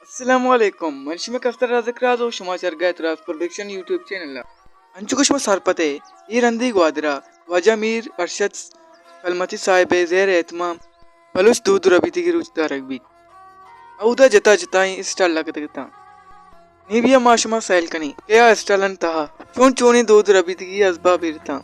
السلام علیکم، من شمئے کستر رازق راز و شما چرگا ات راز پروڈکشن یوٹیوب چینل ء۔ انچو کہ شما سرپد ئے، اے رندی گوادر ء واجہ میر ارشد کلمتی صاحب ء زیر اہتمام بلوچ دود و ربیدگی روچ دارگ بیت۔ اودا جتا جتائیں اسٹال لگتگ اتاں۔ نی بیا ما شما سیل کنیں کہ آ اسٹالانی تہا چون چونیں دود و ربیدگی ازباب ایر اتاں۔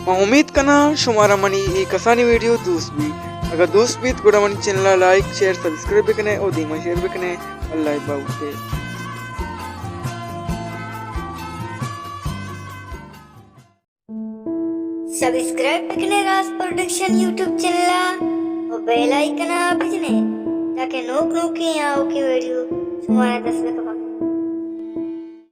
من امیت کناں شمارا منی اے کسانی ویڈیو دوست بیت۔ اگر دوست بیت گڑا منی چینل ء لائک، شیئر، سبسکرائب بکنے اور دیما شیئر بکنے۔ اللہ باوتے۔ سبسکرائب بکنے راز پروڈکشن یوٹیوب چینل ء و بیل آئیکن ء بجنے تاکہ نوک نوکیں آؤکیں ویڈیو شمارا دست بہ